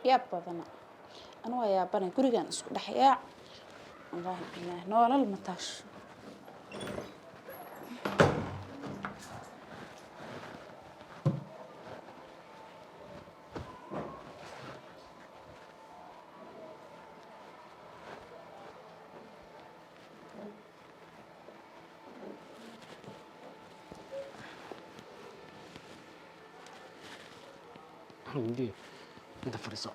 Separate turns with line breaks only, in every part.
Yaab badana, anu waa yaabanay gurigan isku dhex yaac. Wallaahi bilaahi, noolal ma taasho.
Hindi, inta fadhiiso.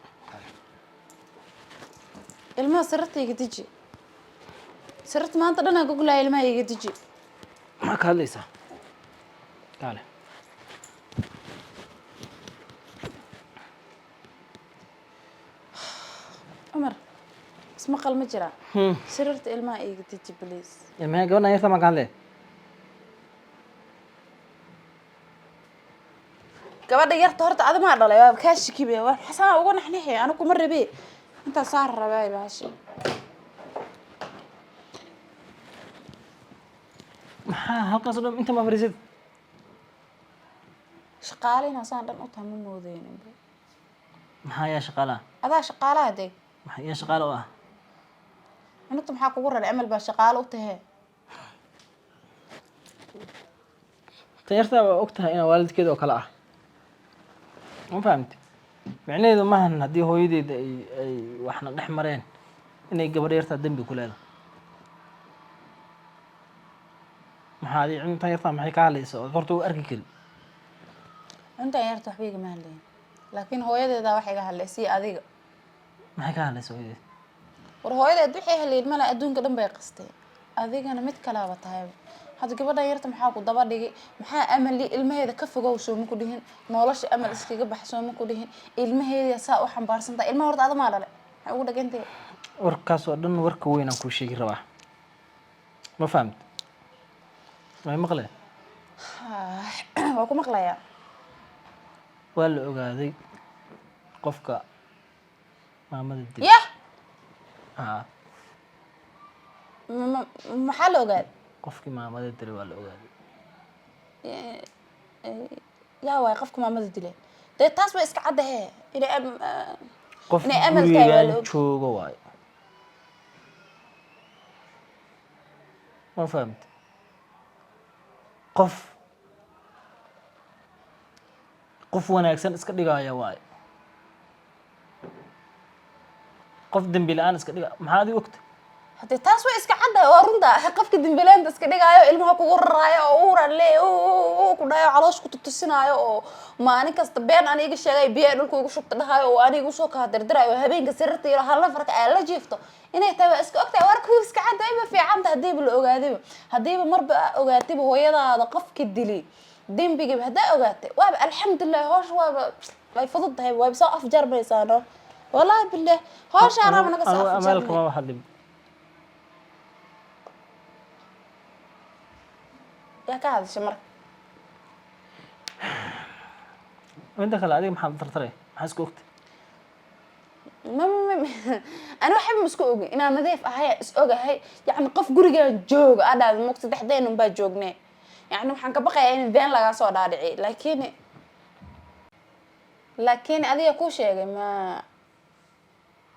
Ilmaha sariirta iga deji. Sariirta maanta dhan aan goglaya, ilmaha iga deji.
Maxaa ka hadlaysaa? Kaale.
Cumar, ismaqal ma jiraa? Sariirta ilmaha iga deji, please.
Ilmaha gabadhan yarta maa ka hadlaya?
Gabadha yarta horta adamaa dhalay, waa kaa shikibe, waa xasanaa uga naxnixi. Anigu kuma rabe, intaa saar rabaa bahasha.
Maxaa halkaas oo dhan inta ma fadhiisid?
Shaqaale inaa saan dhan u tahay ma moodeynin.
Maxaa yaa shaqaalaha?
Adaa shaqaalaha dee.
Maxaa yaa shaqaale u ah?
Cunugta maxaa kugu raray? Amal baa shaqaale u tahee.
Tan yartaa waa og tahay inaa waalidkeeda oo kale ah, ma fahamti? Micnaheedu maahan haddii hooyadeeda ay waxna dhex mareen inay gabadha yartaa dembi ku leedahay. Maxaa adi cuntan yartaa maxay ka hadlaysaa oo horta u arki karin?
Cuntan yarta waxba igama hadlayin, laakiin hooyadeedaa wax iga hadlay sii adiga.
Maxay ka hadlaysaa hooyadeed?
War hooyadeed waxay haleyn mala, adduunka dhan bay qastay, adigana mid kalaaba tahayba. Hadda gabadhan yarta maxaa ku daba dhigay? Maxaa Amali ilmaheeda ka fogow sooma ku dhihin? Nolosha Amal iskaga bax sooma ku dhihin? Ilmaheeda saa u xambaarsan tahay. Ilmaha horta adamaa dhalay, maxay ugu dhagantay?
Warkaas oo dhan warka weyn aan kuu sheegi rabaa, ma fahamti? May maqleen?
Waa ku maqlayaa.
Waa la ogaaday qofka maamada dilay.
Yah!
Haa.
Maxaa la ogaaday?
Qofkii maamada dilay waa la ogaaday.
Yaa waay qofka maamada dilay? Dee taas way iska caddahe inay
qof
inay Amal tahay waa la
gurigan
og.
Joogo waayo, ma fahamti? Qof wanaagsan iska dhigaya waayo, qof dembi la-aan iska dhiga. Maxaa adi ogta?
Haddee taas way iska caddahay, waa runta. Qofka dembilaanta iska dhigaayo, ilmaha kugu raraayo oo uuran le ku dhahayo, caloosh ku tutusinaayo, oo maalin kasta been aan iga sheegay, biyo ay dhulka igu shubta dhahayo, oo aniga usoo kaa dirdiraayo, oo habeenka sariirta iyo hal nafarka aa la jiifto inay tahay waa iska ogtahay. War kuwa iska caddahay ma fiicanta. Haddiiba la ogaadayba, haddiiba marba aa ogaatayba hooyadaada qofka dilay dembigiiba haddaa ogaatay, waaba alxamdulilah, hawsha waaba way fudud tahay, waaba soo afjarmaysaa. No, wallahi billah, hawsha anaaba naga soo
Anigu
afjarmay.
Amaalka maba hadlin.
Yaa ka hadashay marka?
Inta kale adiga maxaad tartaray? Maxaa isku ogta?
Ma ani waxba ma isku ogi. Inaan nadiif ahay is ogahay. Yacni qof gurigaan jooga aa dhahda mug saddexdeen unbaa joognee. Yacni waxaan ka baqayaa in been lagaa soo dhaadhiciy, laakiin adiga kuu sheegay ma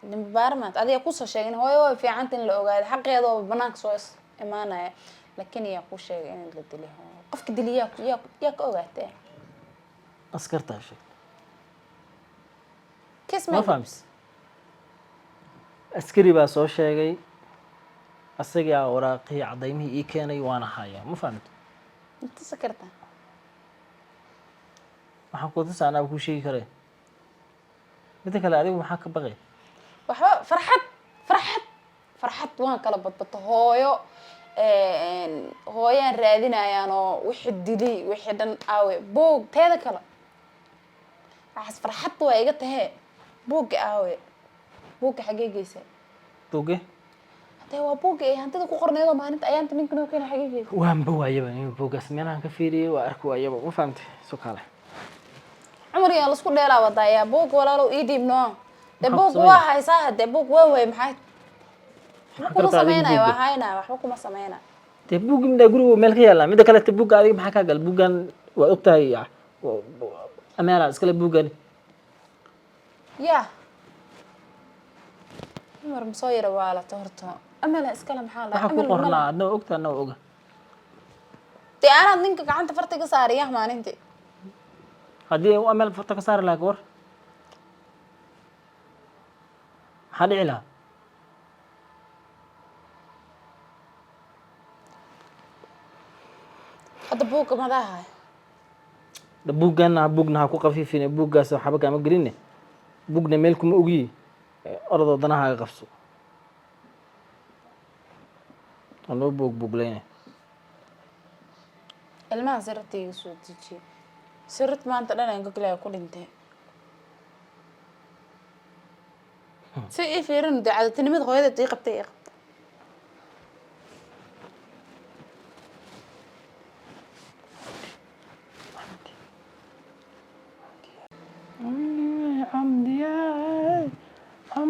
dembi baarmaant, adiga kusoo sheegay in hooyo way fiicanta in la ogaado xaqeeda oo banaanka soo is imaanaya, laakiin yaa kuu sheegay in la dilay hooyo? Qofka dilay yaa ka ogaatee?
Askartaa sheegtay.
Kiis
Ma fahamti? Askari baa soo sheegay, asagaa waraaqihii cadaymihii ii keenay, waana hayaa, ma fahamti?
Inta karta.
Waxaan ku tusa anaa kuu sheegi karee. Midda kale adigu maxaa ka baqay?
Waxba, farxad, farxad, farxad waan kala badbato. Hooyo hooyaan raadinayaan oo wixii dilay, wixii dhan aawe buug. Teeda kale waxaas farxad waa iga tahee, buugga aawe? Buugga xaggee geysay?
Buugge?
Hadee waa buugga ay hantida ku qorneedoo maalinta ayaanta ninka noo keena, xaggee geysay?
Waanba waayaba in buuggaas meelahan ka fiiriyey, waa arki waayaba, ma fahamti? Soo kaale.
Cumar, yaa lasku dheelaa wadaayaa? Buug walaalow ii dhiib noo dee.
Maxaa ku
Buug
sameynaya?
waa haysaa hadee. Buug waa waay, maxay waxba
Maxaa
kuma
kartaa adiga
sameynayo.
buugga?
Waa haynaya, waxba kuma sameynayo.
Dee buuggi midhaa guriga meel ka yaallaa. Midda kale te buugga adiga maxaa kaa gal? Buuggan waa ogtahay, ameelaa iskale buuggani.
Ya. Cumar, ma soo yara waalato horta? Amala iskale maxaa la
Waxaa ku
amal
qornaa
malaha.
Adna waa ogta, adna waa oga.
Dee anaad ninka gacanta farta ka saariyah maalintii.
Haddii u ameel farta ka saari lahaa, gawar, maxaa dhici lahaa?
Hadda buugga madaha.
Da buuggaana buugna ha ku qafiifine, buuggaas waxba kaama geline, buugna meel kuma ogiye. Orodoo danahaaga qabso, waa loo buug buugleyne.
Ilmaha sirta iga soo dejiye. Sirt maanta dhan aan goglaya ku dhintay. Si ii fiirin, dee cadatinimada hooyada ii qabtay ii qabtay.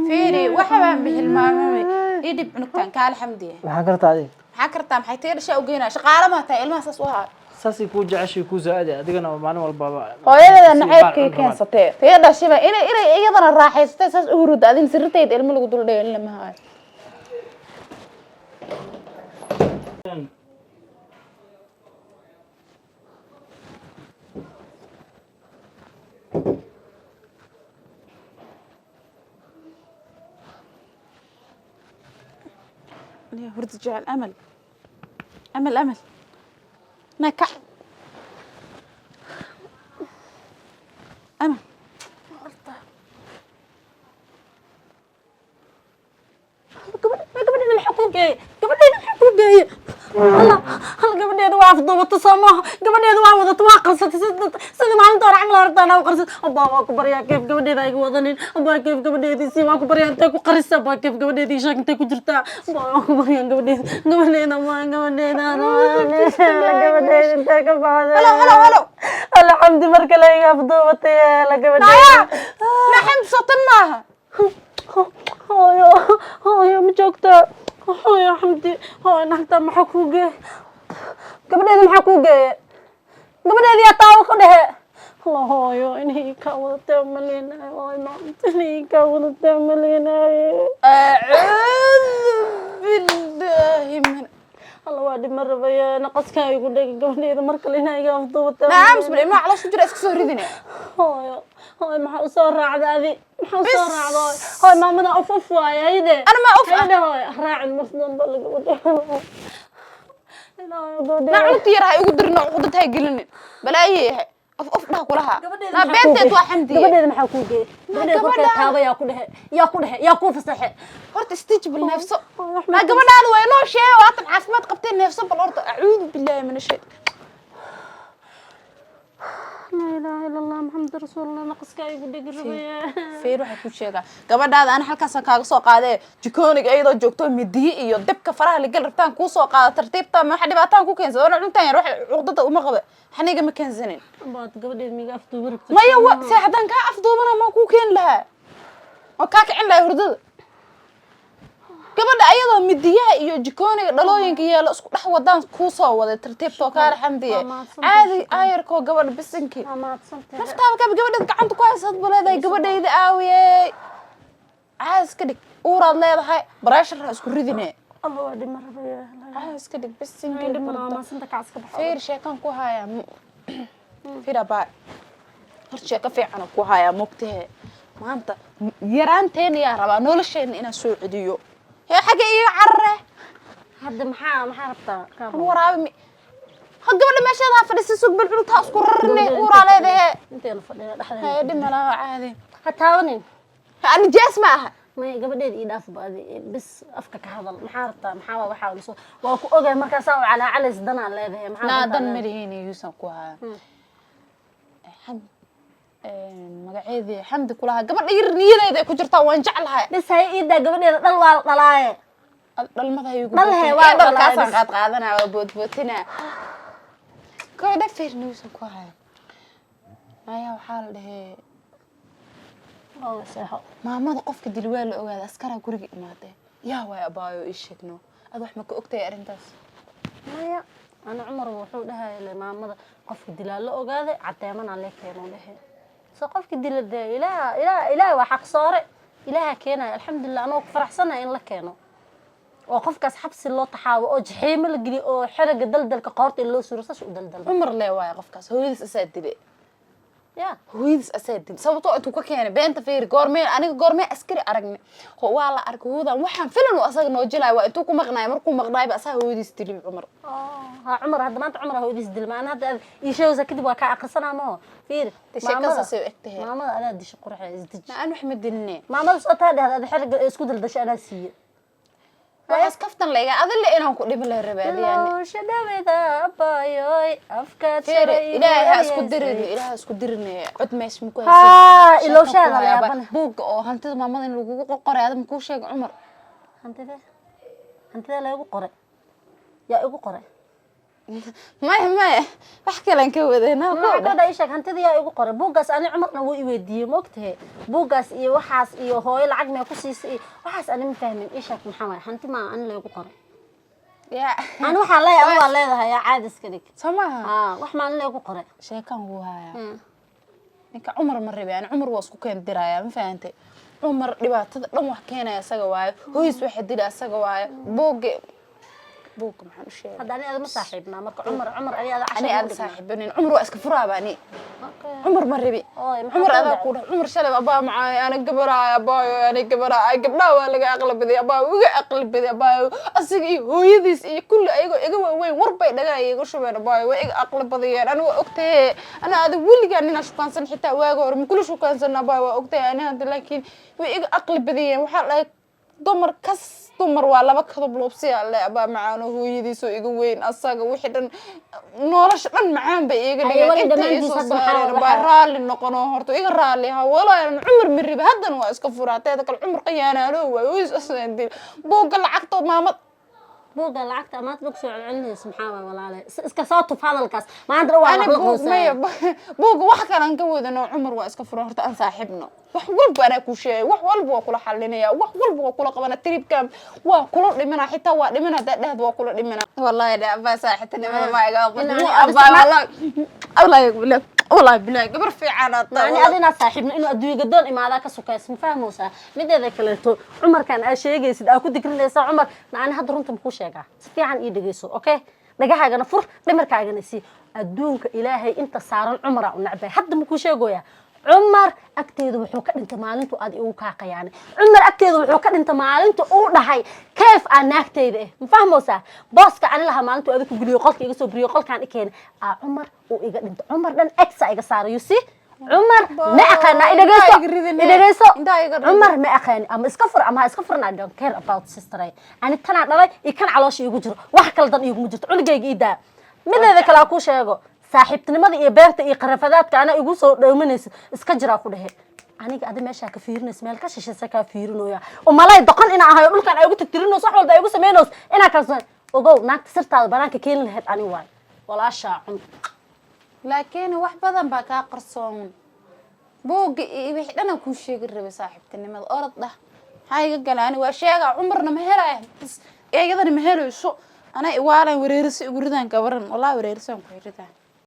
Fiiri, waxa baan bixilmaamay. Ii dhib cunugtaan kaale, Xamdiye.
Maxaa kartaa adiga?
Maxaa kartaa? Maxay tii dhashaa u geynaa? Shaqaale maa tahay ilmaha saas u haa?
Saasay kuu jeceshay, kuu soo aaday, adigana maalin walbaba
Hooyadeeda
si
nacaybkay
baal cun rabaan.
keensatee tii dhashiba inay iyadana raaxaysatee saas u hurudda, adin sirtayda ilmo lagu dul dheelin lama haayo. Hurda jecel. Amal, Amal, Amal, nakac. Amal,
Gabadheeda maxaa kuu geeyey? Gabadheeda maxaa kuu geeyey? Alla, hal gabadheeda waa afduubato, soo maaha? Gabadheeda waa wadato, waa qarsatay sida maalinta hore camal hortaan u qarsatay. Abbaa, waa ku baryaa, keef gabadheeda iga wadanin. Abbaa, keef gabadheedii sii, waa ku baryaa. Intee ku qarisa? Abbaa, keef gabadheedii sheeg, intee ku jirtaa? Abbaa, waa ku baryaa, gabadheeda, gabadheeda, abbaa, gabadheeda, gabadheeda intee ka baxday?
Halo, halo, halo.
Alla, Xamdi mar kale iga afduubatay, la gabadheeda.
Ma Xamdi sotan maaha?
Hooyo, hooyo, ma joogtaa? Hooyo, Xamdi, hooyo, naagtaa maxaa kuu geeye? Gabadheeda maxaa kuu geeye? Gabadheeda yaa taawo ku dhehe? Alla, hooyo, inay kaa wadatay umaleynayo. Hooyo maanta inay kaa wadatay umaleynayo.
Acuudu billaahi min
Alla, waa dhib ma rabaya naqaskaa igu dhegay. Gabadheeda mar kale inay iga afduubatay.
Naam, bismillah, ilmaha caloosha ku jira iska soo ridine.
Hooyo, hooyo, maxaa usoo raacda adi? Maxaa usoo raacda, hooyo? Hooyo, maamada uf uf waaye, hayde.
Ana ma uf ah?
Hayde, hooyo, raacin mar dambe la gabadheeda. Ilaahay,
naa
gabadheeda.
Cunugta yar ha igu dirin oo cuqdad ha gelinin. Balaaye yahay, of of dhaha kulaha. Naa beenteed waa, Xamdiye.
Gabadheeda maxaa kuu geeyey? Gabadheeda korkeed
Gabadhaan-
taaba yaa ku dhehe? Yaa ku dhehe? Yaa kuu fasaxe?
Horta stitchable neefso.
Wax
naa gabadhaada waa inoo sheega, waatan caafimaad qabtee. Neefso bal horta. Acuudu billaahi min ashaytaan.
Laa ilaaha illa Allah, Maxamed rasuulullah. Naqaskaa igu dhegi rabaya.
Feer, waxay ku sheegaa gabadhaada ana halkaasaan kaaga soo qaadee. Jikooniga iyadoo joogto, midiye iyo dabka faraha lagal rabtaan kuu soo qaada. Tartiibta ma waxa dhibaataan ku keensada? Wana cuntaan yar wax cuqdada uma qaba, xaniga ma keensanin.
Baad gabadheeda miga afduuba rabta?
Maya, wa se haddaan kaa afduubana maa kuu keeni lahaa oo kaa kicin lahaa hurdada? Gabadha ayadoo midiyaha iyo jikooniga dhalooyinka yeelo isku dhex wadaan kuu soo waday. Tartiibtoo kaala, Xamdiye.
Waa mahadsantahay.
Caadi aayarkoo gabadha bisinkii.
Waa mahadsantahay.
Naftaaba kaba gabadheed gacanta ku haysaad ba leedahay. Gabadhayda aawiyey, caadi iska dhig. Uuraad leedahay, pressure ha isku ridine.
Alla, waa dhib ma rabaya.
Caadi iska dhig, bisinkii.
Dhib ma, mahadsantahay, kac iska baxo.
Fiir, sheekan ku hayaa. Fiir abaa, horta sheeko fiican ku hayaa. Mogtahe maanta yaraanteena yaa rabaa nolosheena inaan soo celiyo. Hee, xagga iiga carare.
Hadda maxaa rabtaa?
An waraabi mi ha gabadha meesheeda ha fadhisa. Sug bal, cunugta isku rarine, uuraa leedahe.
Inteena fadhina dhexdeena.
Hee, dhib malaha, caadi.
Ha taabanin.
Ani jees ma aha.
Maya, gabadheeda ii dhaaf ba adi. Bis afka ka hadal. Maxaa rabtaa? Maxaa waa waxaa lasoo waa ku ogahay markaasaa u calaacalays. Danaa leedahay, maxaa
naa
dantaa
dan
leedahay?
Malihiin yuusan ku haya. Magaceedii Xamdi kulahaa. Gabadha yar niyadeeda ay ku jirtaa, waan jeclahay.
Bis hay iidaa gabadheeda. Dhal waa la dhalaaye.
Dhalmada igu
Dhal hee, waa la
dhalkaasaan
dhalaaye.
Qaad qaadanaa, waa boodbootinaa. Gabadha feer niyuusan ku haya maya, waxaa la dhahee.
Oo seexo.
Maamada qofka dili waa la ogaada, askaraa guriga imaadee. Yaa waay abaayo, ii sheegno, ad wax ma ka ogtahay arrintaas?
Maya, ana Cumar wuxuu dhahay le maamada qofka dilaa la ogaaday, cadeemana lee keeno dhehe. Soo qofka dila dee ilaah, ilaah, ilaah waa xaq soore. Ilaaha keenaya, alxamdulilah. Anoo ku faraxsanahay in la keeno oo qofkaas xabsi loo taxaabo oo jaxiimo la geliyo oo xeraga daldalka qoorta in loo suro, saas u daldalmo.
Cumar lee waayo qofkaas, hooyadiis asaa dile.
Ya.
Hooyadiis asaa dile, sababtoo intuu ka keenay beenta. Fiiri, goormee aniga, goormee askari aragnay? Waa la arkay hoodan. Waxaan filan uu asaga noo jilaayo waa intuu ku maqnaay. Markuu maqnaayba asaa hooyadiis dili, Cumar.
Ha, Cumar hadda maanta, Cumar hooyadiis dil maana hadda aad ii sheegaysa, kadib waa kaa aqrisanaa maho. Fiiri.
Dee sheekada saasay u eg tahay.
Maamada adaa disha, qurxe, isdeji.
Ma aan wax ma diline.
Maamada soo taa dhehda ada xeraga isku daldasha anaa siiye.
Waxaas kaftan layga adile inaan ku dhibin la rabaa adiyani.
Ilowsha dhaweda abayoy afkaad
Fiiri,
shalay igu
Ilaahay ha isku
eeyeysay.
dirin, Ilaahay ha isku dirin. Cod meesha ma ku
Haa,
haysid.
ilowshaada la yaabana.
Buugga oo hantida maamada in lagugu qoray ada makuu sheegay, Cumar?
Hantide, hantida la igu qoray? Yaa igu qoray?
Maya, maya, wax kalean ka wadana.
Maxaa ka dhaa? Ii sheeg, hantida yaa igu qoray buuggaas? Ani Cumarna wuu i weydiiyey, ma ogtahay buuggaas iyo waxaas iyo hooyo lacag mee ku siisay iyo waxaas? Ani ma fahmin. Ii sheeg, maxaa waaye hanti maa ani laygu qoray?
Ya.
Ani waxaa leeyahay, adi waa leedahay, yaa caadi iska dhig.
Soo maaha?
Haa, wax maalin laygu qoray.
Sheekaan wuu hayaa ninka Cumar. Ma rabi ani, Cumar waa isku keen diraya, ma fahantay? Cumar dhibaatada dhan wax keenaya asaga waayo, hooyis waxa dila asaga waayo. Buugga, buugga maxaan u sheegay?
Hadda ani ada ma saaxiibnaa marka? Cumar, Cumar ani ada
ani
cashar
aada saaxiibanin. Cumar waa iska furaaba ani. Cumar ma rabi.
Ooy, maxaa
Cumar
kuu
adaa
dhacay?
ku dhah Cumar shalay abaa macaay ana gabaraay abaayo, ana gabaraay. Gabdhaha waa laga aqli baday abaayo, iga aqli baday abaayo. Asiga iyo hooyadiis iyo kulli ayagoo iga waaweyn war bay dhagaa iga shubeen abaayo, waa iga aqli badayeen. Ani waa ogtahe, ana adig weligaa nina shukaansan, xitaa waaga hore makula shukaansan abaayo, waa ogtahay. Ani hadda laakiin way iga aqli badayeen. Waxaa dhahay dumar kas, dumar waa laba kadob loobsiya le abaa macaano. Hooyadiisoo iga weyn, asaga wixii dhan, nolosha dhan macaan bay iiga
Haye,
dhigeen.
wali
Intay
dhammaantiis
isoo
hadda maxaa
saareen baa raalli noqono. Horta iga raalli ha walaayan. Cumar miriba haddana waa iska furaa. Teeda kale Cumar qayaanaano waay, hooyis asandil buugga lacagta maamad.
Buugga lacagta maanta lagu soo celcelinaysa maxaa waay, walaale? Iska soo tuf hadalkaas maanta dhan waa
Ani
la
buug maya, buugga wax kalaan ka wadano. Cumar waa iska fura. Horta aan saaxiibno. Wax walba anaa ku sheegay, wax walba waa kula xalinaya, wax walba waa kula qabana. Tripkan waa kula dhimana, xitaa waa dhimana haddaa dhehd waa kula dhimana. Wallahi dhe abaa, saaxiibtinimada ma iga aqoon. Abaa, wallahi, wallahi bilahi, wallahi bilahi, gabar fiican aad tahay.
Ani adinaa saaxiibna inuu adduunyo gadoon imaadaa ka sukaysa, ma fahmaysaa? Mideeda kaleeto Cumarkan aa sheegaysid, aa ku digrinaysaa Cumar na, ani hadda runta makuu sheegaa? Si fiican ii dhegeyso, okay? Dhagahaagana fur, dhimarkaagana sii. Adduunka Ilaahay inta saaran Cumaraa u necbay. Hadda makuu sheegoyaa? Cumar agteeda wuxuu ka dhintay maalintu aad igu kaa qayaanay. Cumar agteeda wuxuu ka dhintay maalinta uu dhahay keef aa naagteyda eh, ma fahmaysaa? Booska ani lahaa maalintuu adiga ku geliyo, qolka iga soo buriyo, qolkaan i keenay aa Cumar uu iga dhintay. Cumar dhan exa iga saaray, you see? Cumar ma aqaana. Idhageyso, idhageyso. Cumar ma aqaani. Ama iska fur ama ha iska furan, I don't care about sister. Ani tanaa dhalay iyo kan caloosha iigu jiro, wax kale dan iiguma jirto. Cunugayga ii daa. Mideeda kale aan kuu sheego, saaxiibtinimada iyo beerta iyo qarafadaadka ana igu soo dhowmanaysa iska jiraa ku dhehe. Aniga adi meeshaa ka fiirinaysa, meel ka shishaysa kaa fiirinooya. Umalay doqon inaa ahayo, dhulkan ay igu tirtirinayso, wax walba ay igu samaynayso inaa kalsoon ogow. Naagta sirtaada banaanka keeni lahayd ani waay, walaashaa cun.
Laakiin wax badan baa kaa qarsoon. Buugga iyo wixii dhan aan kuu sheegi rabay. Saaxiibtinimada orod dhah, maxaa iga galaani? Waa sheegaa, Cumarna ma helaya bas, eegadana ma helayso. Anaa iwaalan wareeriso igu ridaan gabaran, wallahi wareerisaan ku ridaan.